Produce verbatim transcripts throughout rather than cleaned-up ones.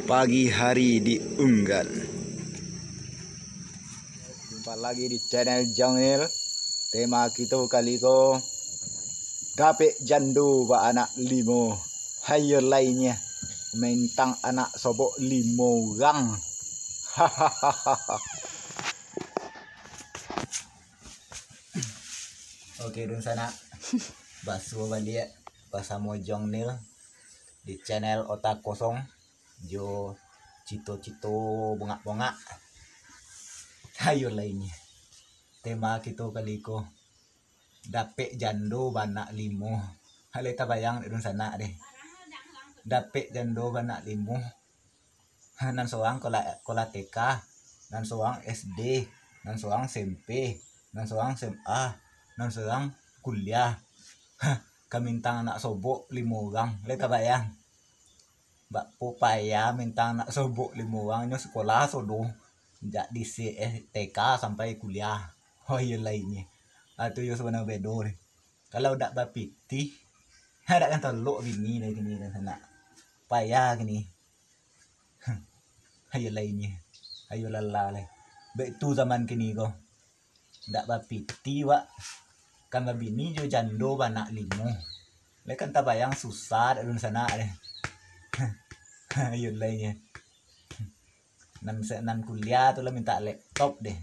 Pagi hari di Unggal. Jumpa lagi di channel Jangil. Tema kito kali ko, dapek jando baanak limo. Hayo lainyo, mintang anak sobok limo urang. Oke, dunsanak. Basuo baliak basamo Jong Nil di channel Otak Kosong jo cito-cito bongak-bongak. Hayo lainyo. Tema kito kali ko, dapek jando baanak limo. Alai tabayang dek dunsanak deh. Dapek jando baanak limo. Ha, nan sorang kolah, kolah T K, nan sorang S D, nan sorang S M P, nan sorang S M A, nan sorang kuliah. Ha, ka mintang anak sobok limo urang. Lai tabayang. Bak payah mintang anak sobok limo urang, nyo sikolah sodo. Jak di C S T K sampai kuliah. Oh, iyo lainyo. Ah, tu yo sabana bedo deh. Kalau dak bapitih, dak kan talok bini lai kini kan sanak. Payah kini. Ayo lainyo. Ayo lala lai. Baik tu zaman kini ko. Dak bapitih, wak. Kan babini jo jando baanak limo. Lai kan tabayang susah dak dunsanak deh. Ayo lainyo. Nan se-, nan kuliah tu lah mintak laptop deh.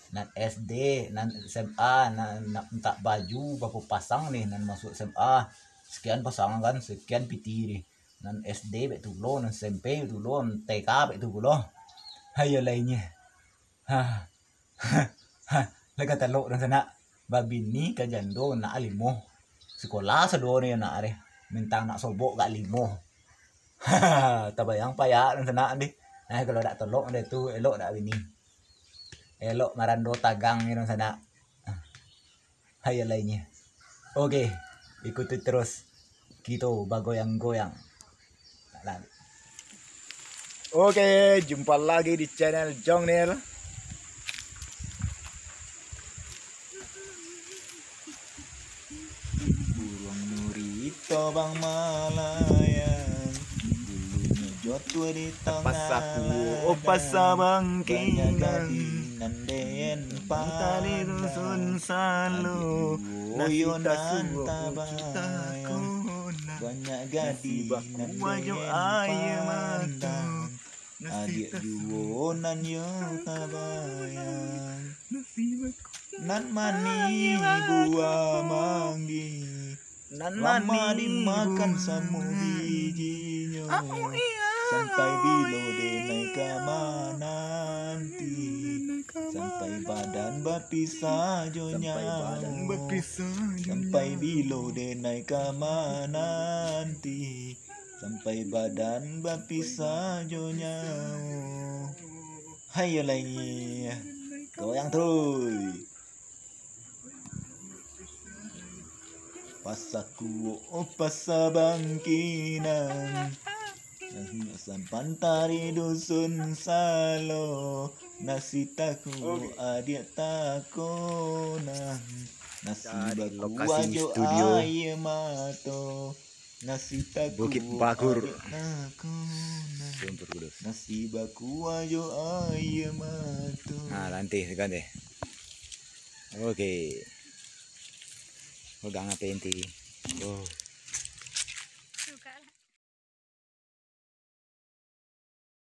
Nan S D, nan S M A, nan, nan mintak baju bapo pasang deh, nan masuak S M A. Sekian pasang kan, sekian pitih deh. Nan S D bek tu lo, nan S M P bek tu lo, nan T K bek tu pulo. Ayo lainyo. Ha. Ha, lai ka talok dunsanak. Babini ka jando nak limo. Sikolah sado ni anak deh. Mintang nak sobok gak limo. Tabayang payah dunsanak deh. Nah, kalau dak talok deh tu, elok dak bini. Elok marando tagang ni dunsanak. Ayo lainyo. Oke, ikuti terus kito bagoyang-goyang. Oke, jumpa lagi di channel Jong Nil. Buruang nurito bang malayan, bulunyo jotuah di tangah ladang. Pasa kuo, oh, pasa bangkinang. Banyak gadih nan den pandang. Tali dusun salo, nasi tasuo ucuta konang. Banyak gadih nan den pandang. Adiak juo nan yo tabayang. Nan manih buah manggih. Nan manih dimakan samo bijinyo. Sampai bilo denai ka mananti? Sampai badan bapisah jo nyawo. Sampai bilo denai ka mananti? Sampai badan bapisah jo nyawo. Hai, yo lai. Goyang terus. Pasa kuo, oh, pasa bangkinang. Sampan tari dusun salo. Nasi takuak adiak takonang. Nasi bakuah jo aia mato. Nasi takuak Bukit Bagur. Adiak takonang. Guntur Kudus. Nasi bakuah jo aia mato. Nah, lantih kan deh. Oke. Pegang api inti. Oh.